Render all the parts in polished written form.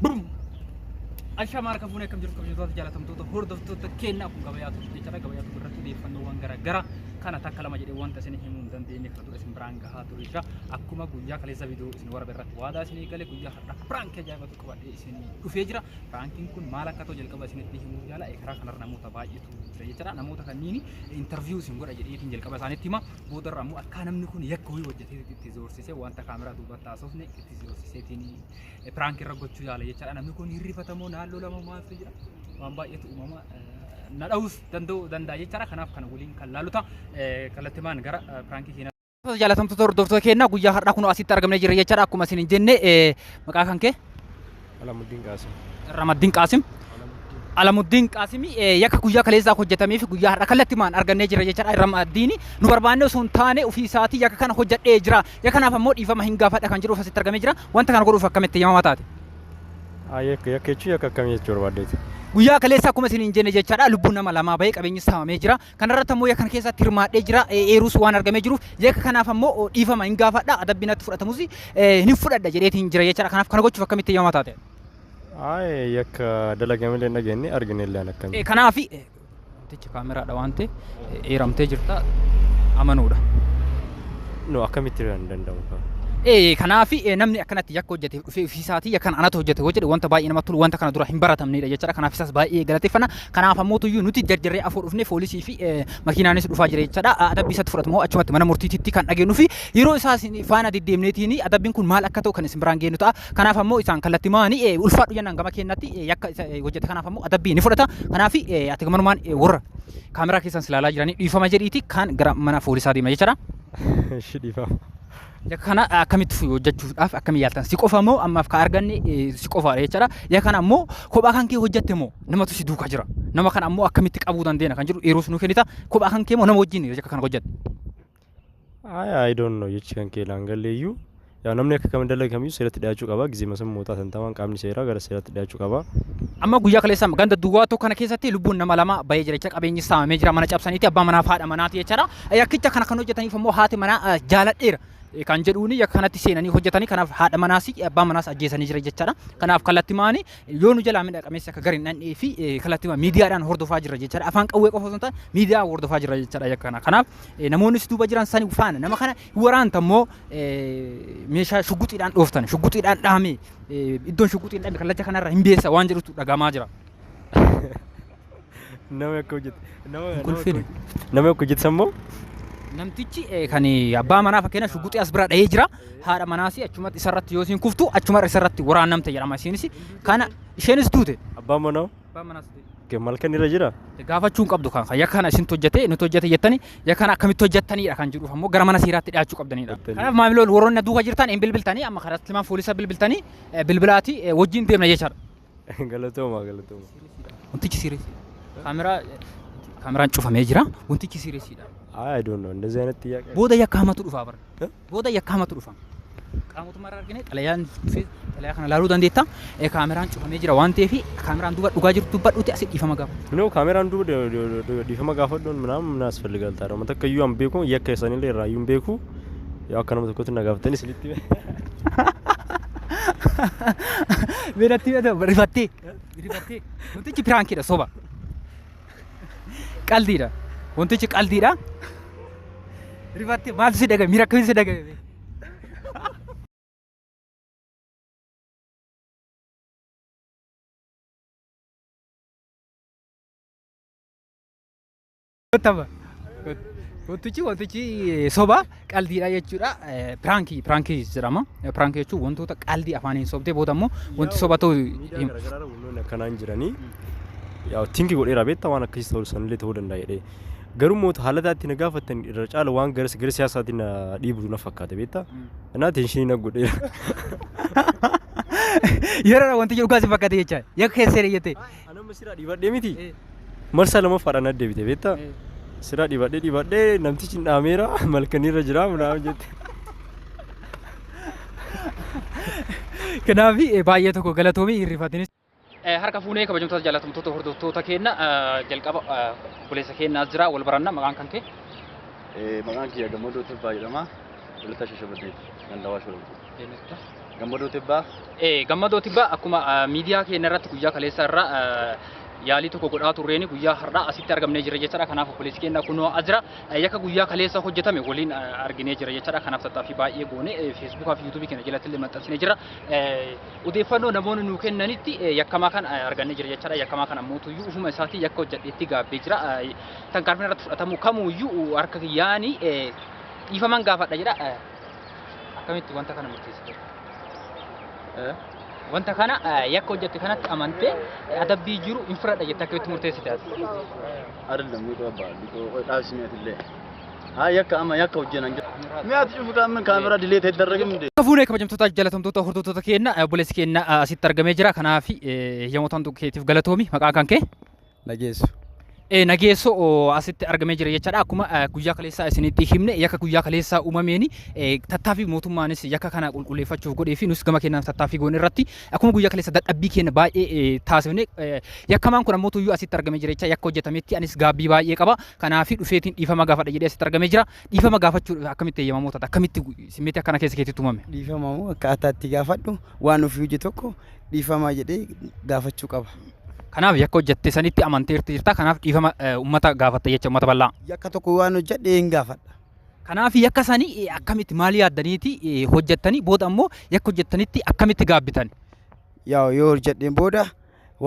Brum. Ashamaa harka fuunee akkam jirtu kabajamtoota jaalatamtoota hordoftoota kennaa kun gabayaa turte jechaadha. Gabayaa turte irratti odeeffannoowwan garaagaraa kana takka lama jedhee wanta isin himuu hin dandeenye kana dura isin biraan gahaa ture jira. Akkuma guyyaa kaleessa viidiyoo isin warra irratti waadaa isinii gale guyyaa har'a piraankii ajaa'ibatu qabadhee isin dhufee jira. Piraankiin kun maal akka ta'u jalqaba isinitti himuu yaala. Karaa kanarra namoota baay'eetu jira jechaadha. Namoota kanniin interview isin godha jedheetiin jalqaba isaanitti hima. Boodarra ammoo akka namni kun yakka wayii hojjetee itti zoorsisee wanta kaameraa duubatti haasofne itti zoorsiseetiin piraankii irra gochuu yaala jechaadha. Namni kun hirrifatamoo naannoo lama maaltu jira? Waan baay'eetu uumama na dha'uus danda'u danda'a jechaadha. Kanaaf kana waliin kan laalu ta'a. Kallattimaan gara piraankii keenyaa. Jaallatamtoota hordoftoota keenyaa guyyaa har'aa kun asitti argamnee jirra jechaadha. Akkuma isin hin jenne maqaa kan kee? Alamuddiin Qaasim. Ramaddiin Qaasim. Alamuddiin Qaasim yakka guyyaa kaleessaa hojjetamee fi guyyaa har'a kallattimaan argannee jira jechaadha. Ramaddiin nu barbaanne osoo hin taane ofii isaatii yakka kana hojjedhee jira. Yakka kanaaf ammoo dhiifama hin gaafadha kan jedhuuf asitti argamee jira. Wanta kana godhuuf akkamitti yamamaa taate? Yakka yakka jechuun yakka akkamii jechuu barbaaddeeti? Guyyaa kaleessaa akkuma isin hin jenne jechaadha. Lubbuun nama lamaa bahee qabeenyi saamamee jira. Kanarratti ammoo yakka kana keessatti hirmaadhee jira. Eeruus waan argamee jiruuf yakka kanaaf ammoo dhiifama hin gaafadha. Adabbii natti fudhatamus hin fudhadha jedheetiin jira jechaadha. Kanaaf kana gochuuf akkamitti yamamaa taate? Ayi yakka dalagamillee hin dhageenye arginellee an akkamii. Kanaaf wantichi kaameraadha waan ta'e eeramtee jirta amanuudha. No akkamitti hin danda'amu kaa. Kanaaf namni akkanatti yakka hojjete dhufee ofiisaatii yakka kana anatu hojjete hojjedhe wanta baay'ee namatti tolu wanta kana dura hin baratamnedha jechaadha. Kanaaf isaas baay'ee galateeffanna. Kanaaf ammoo tuyyuu nuti jarjarree afoo dhufnee poolisii fi makiinaanis dhufaa jira jechaadha. Adabbii isatti fudhatamu achumatti mana murtiititti kan dhageenyu fi yeroo isaas faana deddeemneetiin adabbiin kun maal akka ta'u kan isin biraan geenyu ta'a. Kanaaf ammoo isaan kallattimaani ulfaadhu jennaan gama keenyatti yakka isa hojjete kanaaf ammoo adabbii ni fudhata. Kanaaf ati gamanumaan warra kaameraa keessan si ilaalaa jiranii dhiifama jedhiiti kan gara mana poolisaa deema jechaadha. Ishi dhiifama. Yakka kana akkamitti hojjechuudhaaf akkamiin yaaltan si qofa moo ammaaf ka arganne si qofaadha jechaadha. Yakka kana ammoo kophaa kan kee hojjette moo namatu si duukaa jira. Nama kana ammoo akkamitti qabuu dandeenya kan jedhu eeruus nu kennita. Kophaa kan kee moo nama wajjin yakka kana hojjette? Ayi I don't know jechi kan kee laan galleeyyuu. Yaa namni akka kam dalage kamiyyuu seeratti dhiyaachuu qaba. Gizema san mootaa tantamaan qaamni seeraa gara seeraatti dhiyaachuu qaba. Amma guyyaa kaleessa ganda duwwaa tokko kana keessatti lubbuun nama lama bahee jira jecha qabeenyi saamamee jira mana cabsaniiti abbaa manaa fi haadha manaati jechaadha. Yakkicha kana kan hojjetaniif immoo haati manaa jaaladheera kan jedhuuni yakka kanatti seenanii hojjetanii kanaaf haadha manaas abbaa manaas ajjeesanii jira jechaadha. Kanaaf kallattimaani yoo nu jalaa miidha qabeessi akka gari hin dhandhee fi kallattimaan miidiyaadhaan hordofaa jirra jechaadha. Afaan qawwee qofa osoo hin taane miidiyaa hordofaa jirra jechaadha yakka kana. Kanaaf namoonni si duuba jiran sani faana nama kana waraanta immoo meeshaa shugguxiidhaan dhooftan shugguxiidhaan dhaame iddoon shugguxiin dhame kallacha kanarra hin beessa waan jedhutu dhagamaa jira. Nama akka hojjete. Nama Hin kolfine. nama akka hojjete sammoo Namtichi kan abbaa manaa fakkeenya shugguxii as bira dhahee jira. Haadha manaas achumatti isarratti yoo isiin kuftu achuma isarratti waraannamte jedhama isiinis. Kana isheenis duute. Abbaan manaa Abbaan manaas duute. Malkan irra jira. Gaafachuu hin qabdu kan yakka kana isintu hojjete nuti hojjete jettani yakka kana akkamitti hojjettanidha kan jedhuuf ammoo gara mana seeraatti dhiyaachuu qabdanidha. Kanaaf maamiloon warroonni na duuka jirtan hin bilbiltanii amma karaa tilmaan poolisa bilbiltanii bilbilaati wajjin deemna jechaadha. Galatooma galatooma. Wantichi siiriyeesiidha. Kaameraa kaameraan cufamee jira. Wantichi siiriyeesiidha. I don't know እንደዚህ አይነት ጥያቄ Booda yakka hamatu dhufa bara. Booda yakka hamatu dhufa. Qaamotuma irraa argine xalayaan dhufee xalayaa kana laaluu dandeetta. Kaameraan cufamee jira waan ta'eef kaameraan duuba dhugaa jirtu dubbadhuuti asii dhiifama gaafa. No kaameraan duuba dhiifama gaafadhuun ምናምን ምን ያስፈልጋል ታዲያ uummata akka iyyuu an beeku yakka isaanillee irraa iyyuu hin beeku yoo akka nama tokkotti na gaafatanii isinitti hime. Beeratti rifattee rifattee wantichi piraankiidha soba. Qaldiidha. Wantichi qaldiidha. Rifattee maaltu si dhaga'ame miira akkamii si dhaga'ame? Tama. Wantichi soba qaldiidha jechuudha. Piraankii piraankii jedhama. Piraankii jechuun wantoota qaldii afaaniin sobdee booda immoo wanti soba ta'u Miidiyaa garaagaraa wantoonni akkanaa hin jiranii. Yaa tinki godheera beektaa waan akkasii ta'uu sanillee ta'uu danda'a jedhee. Garuu immoo haala itti na gaafattan irra caala waan gara gara siyaasaatiin na dhiibu na fakkaata beektaa. Innaa tension na godheera. Yeroo wanti dhugaa si fakkaate jecha yakka keessa jettee. Anamma siraa dhiibadhee miti. Marsaa lammaffaadhaan na deebite beektaa. Siraa dhiibadhee dhiibadhee namtichi hin dhaameera malkanirra jira ምናምን jette. Kanaaf baay'ee tokko galatoomii hirrifatinis. Harka fuunee kabajamtoota jaallatamtoota hordoftoota keenya jalqaba obboleessa keenya as jira wal baranna maqaan kan kee. Maqaan kiyya Gammadoo Tirfaa jedhama. Dhalataa Shashamanneeti. Ganda Awaash Oromoo. Gammadoo Tibbaa. Gammadoo Tibbaa, akkuma miidiyaa keenya irratti guyyaa kaleessa irraa yaalii tokko godhaa turreeni guyyaa har'aa asitti argamnee jira jechaadha. Kanaaf obboleessi keenya kunoo as jira. Yakka guyyaa kaleessa hojjetame waliin arginee jira jechaadha. Kanaaf tattaaffii baay'ee goone Feesbuukaa fi Yuutuubii keenya jalatti illee maxxansinee jira. Odeeffannoo namoonni nuu kennanitti yakkamaa kan argannee jira jechaadha. Yakkamaa kana mootuyyuu ufuma isaatii yakka hojjedheetti gaabbee jira. Tarkaanfiin irratti fudhatamu kamuyyuu harka kiyyaanii dhiifaman gaafadha jedha. Akkamitti wanta kana murteessite? Wanta kana yakka hojjette kanatti amantee adabbii jiru hin fudhadha jettee akkamitti murteessite ati? አይደለም ይገባል። ጣብስ ሚያትለ አይ yakka amma yakka hojjenan mi'aati cufu kan kaameraa delete አይደረግም እንዴ? Fuunee kabajamtoota, jaalatamtoota, hordoftoota keenya, obboleessi keenya asitti argamee jira. Kanaaf yemmuu keetiif galatoomi. Maqaa kan kee? Nageessu. Nageessoo asitti argamee jira jechaadha. Akkuma guyyaa kaleessaa isinitti himne, yakka guyyaa kaleessaa uumameeni tattaaffii mootummaanis yakka kana qulqulleeffachuuf godhee fi nus gama keenyaan tattaaffii goone irratti akkuma guyyaa kaleessa dadhabbii keenya baay'ee taasifne, yakkamaan kun ammoo tuyyuu asitti argamee jira jecha. Yakka hojjetametti anis gaabbii baay'ee qaba. Kanaaf dhufeetiin dhiifama gaafadha jedhee asitti argamee jira. Dhiifama gaafachuu akkamitti eeyyamamoo taata? Akkamitti simmeetii akkana keessa keetti uumame? Dhiifamamoo akkaataa itti gaafadhu, waan ofii hojii tokko dhiifamaa jedhee gaafachuu qaba. Kanaaf yakka hojjette sanitti amanteerti jirta. Kanaaf dhiifama uummata gaafatta jecha, uummata bal'aa. Yakka tokko waan hojjedhe hin gaafadha. Kanaaf yakka sanii akkamitti, maal yaaddaniiti hojjettanii, booda ammoo yakka hojjettanitti akkamitti gaabbitan? Yaa, yoo hojjedheen booda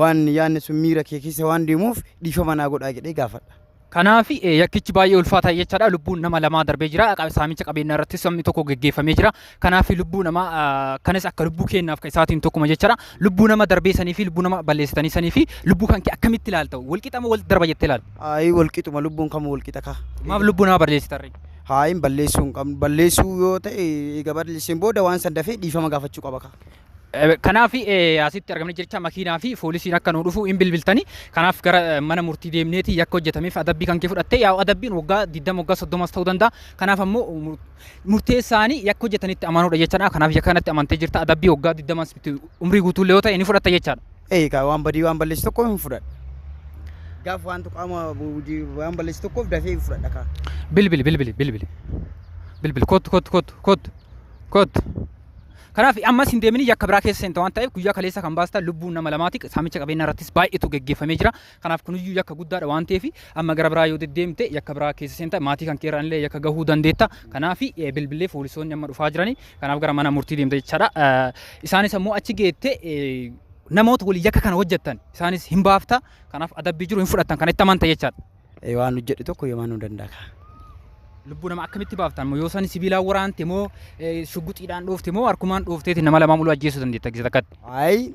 waan yaadni sun miira kee keessa waan deemuuf dhiifama naa godhaa jedhee gaafadha. Kanaaf yakkichi baay'ee ulfaataa jechaadha. Lubbuun nama lamaa darbee jira. Saamicha qabeenyaa irratti sabni tokko geggeeffamee jira. Kanaaf lubbuu namaa kanas akka lubbuu keenyaaf kan isaatiin tokkuma jechaadha. Lubbuu nama darbee sanii fi lubbuu nama balleessitanii sanii fi lubbuu kan kee akkamitti ilaalta? Walqixa moo walitti darba jettee ilaalta? Ayi, walqixuma, lubbuun kamuu walqixa kaa. Maaf lubbuu nama balleessitarre? Haa, hin balleessuu hin qabnu. Balleessuu yoo ta'e, eega balleesseen booda waan san dafee dhiifama gaafachuu qaba kaa. Kanaaf asitti argamanii jecha makiinaa fi poolisiin akka nu dhufu hin bilbiltani. Kanaaf gara mana murtii deemneeti yakka hojjetameef adabbii kan kee fudhatte, yaa adabbiin waggaa 20, waggaa 30 ta'uu danda'a. Kanaaf ammoo murteessaanii yakka hojjetanitti amanuudha jechaadha. Kanaaf yakka kanatti amantee jirta, adabbii waggaa 20 umrii guutuullee yoo ta'e ni fudhatta jechaadha. Eegaa, waan badii waan balleessu tokko hin fudhadha. Gaaf waan tokko qaama waan balleessu tokkoof dafee hin fudhadha kaa. Bilbili, bilbili, bilbili. Bilbili, kottu, kottu, kottu, kottu, kottu. Kanaaf ammas hin deemini, yakka biraa keessa seenta waan ta'eef. Guyyaa kaleessa kan baastan lubbuun nama lamaati, saamicha qabeenyaa irrattis baay'eetu geggeeffamee jira. Kanaaf kuniyyuu yakka guddaadha waan ta'eef, amma gara biraa yoo deddeemte yakka biraa keessa seenta, maatii kan keerraan illee yakka gahuu dandeetta. Kanaaf bilbilee poolisoonni amma dhufaa jirani. Kanaaf gara mana murtii deemte jechaadha. Isaanis ammoo achi geette namoota walii yakka kana hojjettan isaanis hin baafta. Kanaaf adabbii jiru hin fudhattan, kan itti amanta jechaadha. Waan hojjedhe tokko yamanuu danda'a kaa. Lubbuu nama akkamitti baaftan? Yoo san sibiilaan waraante moo, shugguxiidhaan dhoofte moo, harkumaan dhoofteeti nama lamaa muluu ajjeesuu dandeetta gisa takkatti? Ayi,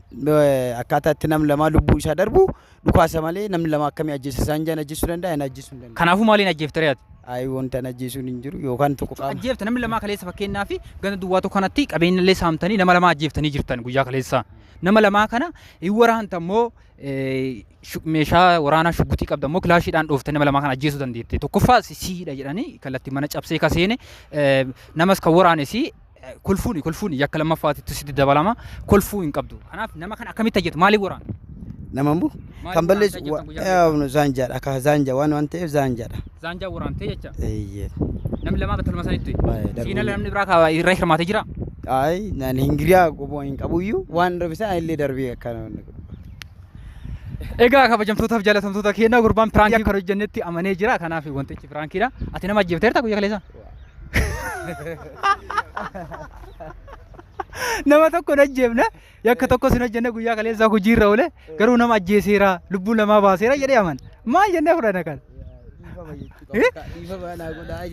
akkaataa itti namni lamaa lubbuu isaa darbu dhukaasa malee namni lama akkamii ajjeesa? Isaan jaan ajjeesuu danda'a, hin ajjeesuu hin danda'u. Kanaafuu maaliin ajjeefte ati? Ayi, wanta hin ajjeesuun hin jiru yookaan tokko qaama. Ajjeefte namni lamaa kaleessa. Fakkeenyaa fi ganda duwwaa tokko kanatti qabeenya illee saamtanii nama lamaa ajjeeftanii jirtan guyyaa kaleessa. Nama lamaa kana hin waraanta immoo, meeshaa waraanaa shugguxii qabda immoo, kilaashiidhaan dhooftee nama lamaa kana ajjeesuu dandeette. Tokkoffaa siidha jedhanii kallattii mana cabsee kaseene namas kan waraane si, kolfuuni kolfuuni yakka lammaffaatitti sitti dabalama, kolfuu hin qabdu. Kanaaf nama kana akkamitti ajjeetu? Maaliif waraana? Nama immoo kan balleessu zaanjaadha ka, zaanja waan ta'eef zaanjaadha. Zaanjaa waraantee jecha. Eeyyee. Namni lamaa battaluma sanitti. Baay'ee. Siin ala namni biraa irra hirmaatee jira. Ayi, naan hingiriyaa qoboo hin qabuyyuu, waan darbisaa illee darbee akkana. Egaa kabajamtootaaf jaalatamtoota keenya, gurbaan prankii kan hojjennetti amanee jira. Kanaaf wantichi prankiidha. Ati nama ajjeefteerta guyyaa kaleessa? Nama tokko hin ajjeefne, yakka tokkos hin hojjenne guyyaa kaleessa hojiirra oole, garuu nama ajjeeseera, lubbuu namaa baaseera jedhee amana. Maal jennee fudhanna kana? Dhiifama naa godhaa.